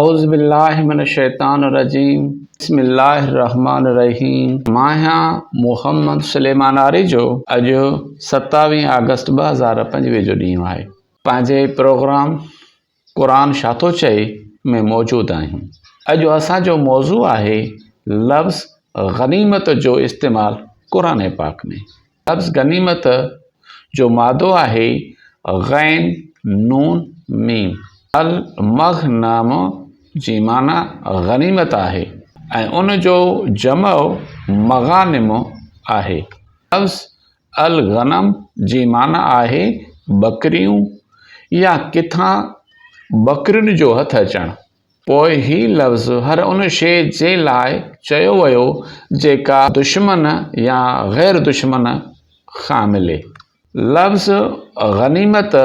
اعوذ بالله من الشيطان الرجيم بسم الله الرحمن الرحيم مان آهيان محمد سليمان آريجو اڄ ستاويهه آگسٽ 2025 جو ڏينهن آهي پنهنجي پروگرام قرآن ڇا ٿو چئي ۾ موجود آهيون اڄ اسان جو موضوع آهي لفظ غنيمت جو استعمال قرآن پاڪ ۾ لفظ غنيمت جو مادو آهي غين نون ميم. المغنم جي معنيٰ غنيمت آهي ۽ ان جو جمع مغانم آهي. لفظ الغنم جي معنيٰ آهي ٻڪريون يا ڪٿان ٻڪرين جو هٿ اچڻ. پوء هي لفظ هر ان شيء جي لاء چيو ويو جيڪا دشمن يا غير دشمن کان ملي. لفظ غنيمت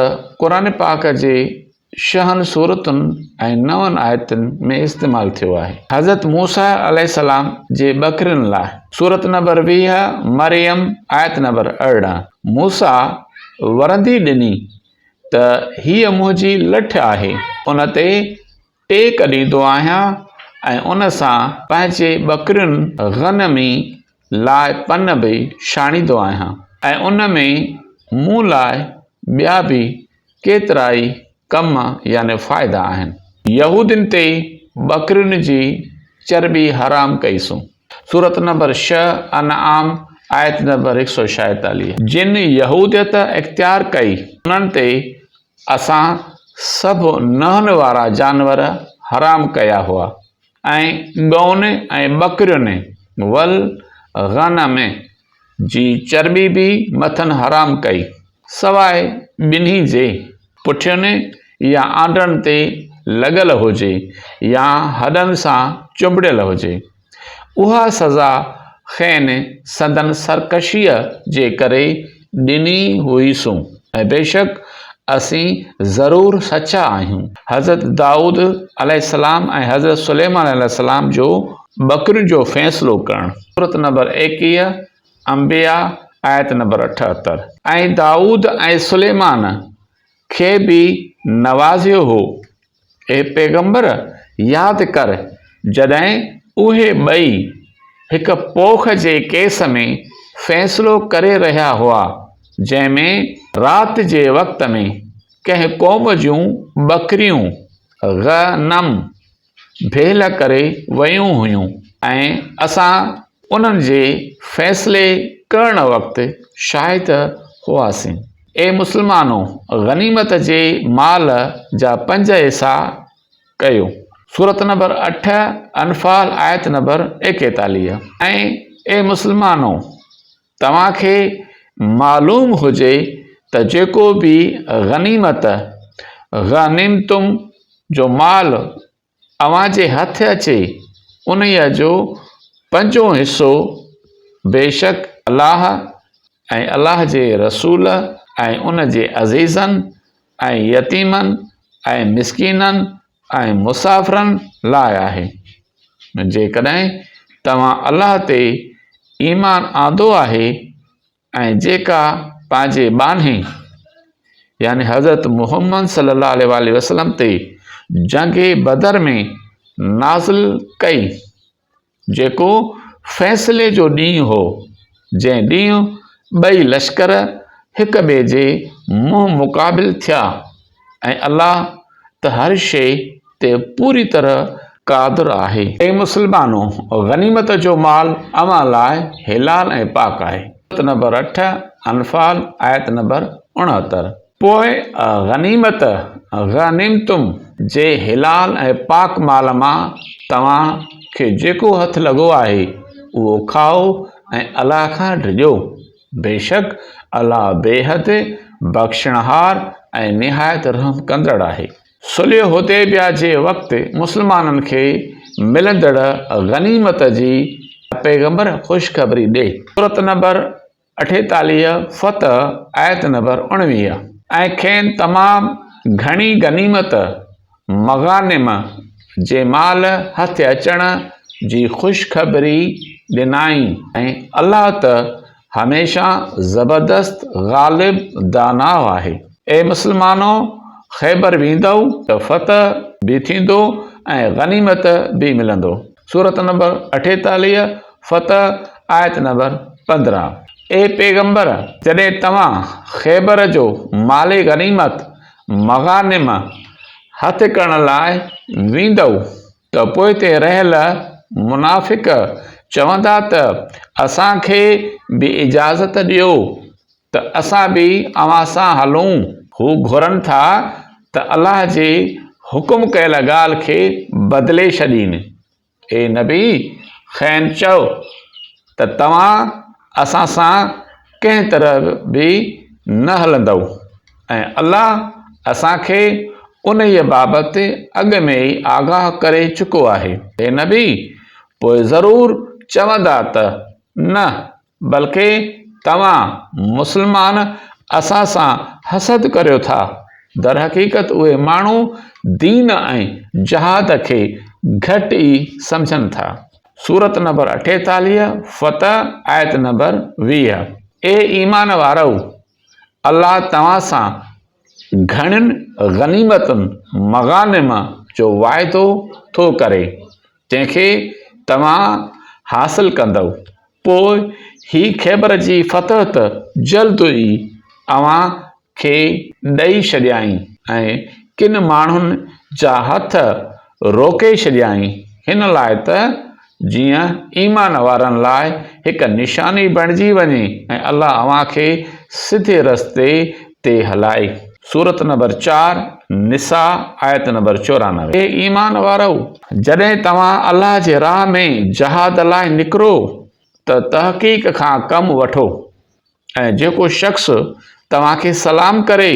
قرآن پاڪ جي ڇهن سورتن ۽ نون آيتن ۾ استعمال ٿيو آهي. حضرت موسيٰ عليه السلام جي ٻڪرين لاء. سورت نمبر 20، مريم، آيت نمبر 18. موسيٰ ورندي ڏني ته هيء منهنجي لٺ آهي، ان تي ٽيڪ ڏيندو آهيان ۽ ان سان پنهنجي ٻڪرين، غنمي، لاء پن به ڇاڻيندو آهيان ۽ ان ۾ مون لاء ٻيا به ڪيترائي ڪم يعني فائدا آهن. يهودين تي ٻڪرين جي چرٻي حرام ڪئي سون. سورت نمبر ڇهه، انعام، آيت نمبر 146. جن يهوديت اختيار ڪئي انهن تي اسان سڀ نهن وارا جانور حرام ڪيا هئا ۽ ڳئون ۽ ٻڪرين، والغنم، جي چرٻي به مٿن حرام ڪئي، سواء ٻنهي جي، پٺين يا آنڊن تي لڳل هجي يا هڏن سان چنبڙيل هجي. اها سزا کين سندن سرڪشيء جي ڪري ڏني هئيسون ۽ بيشڪ اسين ضرور سچا آهيون. حضرت دائود عليه السلام ۽ حضرت سليمان عليه السلام جو ٻڪرين جو فيصلو ڪرڻ. سورت نمبر 21، انبياء، آيت نمبر 78. ۽ دائود ۽ سليمان کي به نوازيو هو. اي پيغمبر! ياد ڪر، جڏهن اهي ٻئي هڪ پوک جي ڪيس ۾ فيصلو ڪري رهيا هئا، جنهن ۾ رات جي وقت ۾ ڪنهن قوم جون ٻڪريون، غنم، ڀيل ڪري ويون هيون ۽ اسان انهن جي فيصلي ڪرڻ وقت شاهد هئاسين. اي مسلمانو! غنيمت جي مال جا پنج حصا ڪيو. سورت نمبر 8، انفال، آيت نمبر 41. ۽ اي مسلمانو! توهان کي معلوم هجي ته جيڪو به غنيمت، غنمتم، جو مال اوهان جي هٿ اچي، انهيء جو پنجون حصو بيشڪ الله ۽ الله جي رسول ۽ ان جي عزيزن ۽ يتيمن ۽ مسڪينن ۽ مسافرن لاء آهي. جيڪڏهن توهان الله تي ايمان آندو آهي ۽ جيڪا پنهنجي ٻانهي يعني حضرت محمد صلي الله عليه وآله وسلم تي جنگ بدر ۾ نازل ڪئي، جيڪو فيصلي جو ڏينهن هو، جنهن ڏينهن ٻئي لشڪر هڪ ٻئي جي منهن مقابل ٿيا ۽ الله ته هر شيء تي پوري طرح قادر آهي. اي مسلمانو! غنيمت جو مال اوهان لاء حلال ۽ پاڪ آهي. سورت نمبر 8، انفال، آيت نمبر 69. پوء غنيمت، غنمتم، جي حلال ۽ پاڪ مال مان توهان کي جيڪو هٿ لڳو آهي، اهو کائو ۽ الله کان ڊڄو. بيشڪ الله بيحد بخشڻهار ۽ نهايت رحم ڪندڙ آهي. صلح حديبيه جي وقت مسلمانن کي ملندڙ غنيمت جي پيغمبر خوشخبري ڏي. سورت نمبر 48، فتح، آيت نمبر 19. ۽ کين تمام گهڻي غنيمت، مغانم، جي مال هٿ اچڻ جي خوشخبري ڏنائين ۽ الله ته هميشه زبردست، غالب، داناء آهي. اي مسلمانو! خيبر ويندؤ ته فتح به ٿيندو ۽ غنيمت به ملندو. سورت نمبر 48، فتح، آيت نمبر 15. اي پيغمبر! جڏهن توهان خيبر جو مال غنيمت، مغانم، هٿ ڪرڻ لاء ويندؤ ته پوئتي رهيل منافق چوندا ته اسان کي به اجازت ڏيو ته اسان به اوهان سان هلون. هو گهرن ٿا ته الله جي حڪم ڪيل ڳالهه کي بدلي ڇڏين. اي نبي! کين چئو ته توهان اسان سان ڪنهن طرح به نه هلندؤ ۽ الله اسان کي انهيء بابت اڳ ۾ ئي آگاهه ڪري چڪو آهي. اي نبي! پوء ضرور چوندا ته، نه، بلڪه توهان، مسلمان، اسان سان حسد ڪريو ٿا. درحقيقت اهي ماڻهو دين ۽ جهاد کي گهٽ ئي سمجهن ٿا. سورت نمبر 48، فتح، آيت نمبر 20. اي ايمان وارؤ! الله توهان سان گهڻين غنيمتن، مغانم، جو واعدو ٿو ڪري، جنهن کي توهان حاصل ڪندؤ. پوء هي خيبر جي فتح ته جلد ئي اوهان کي ڏئي ڇڏيائين ۽ ڪن ماڻهن جا هٿ روڪي ڇڏيائين، هن لاء ته جيئن ايمان وارن لاء هڪ نشاني بڻجي وڃي ۽ الله اوهان کي سڌي رستي تي هلائي. سورت نمبر 4، نساء، آيت نمبر 94. اي ايمان وارؤ! جڏهن توهان الله جي راهه ۾ جهاد لاء نڪرو ته تحقيق کان ڪم وٺو ۽ جيڪو شخص توهان کي سلام ڪري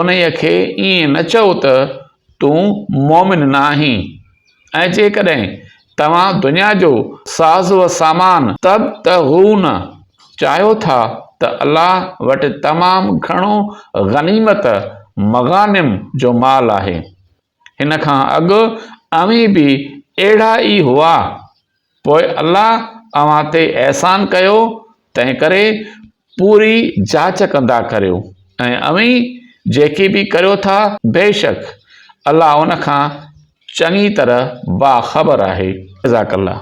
انهيء کي ائين نه چئو ته تون مؤمن نه آهين ۽ جيڪڏهن توهان دنيا جو ساز و سامان، تبتغون، چاهيو ٿا ته الله وٽ تمام گهڻو غنيمت، مغانم، جو مال آهي. هن کان اڳ اوهين به اهڙا ئي هئا، پوء الله اوهان تي احسان ڪيو، تنهنڪري پوري جاچ ڪندا ڪريو ۽ اوهين جيڪي به ڪريو ٿا، بيشڪ الله ان کان چڱي طرح باخبر آهي. جزاڪ الله.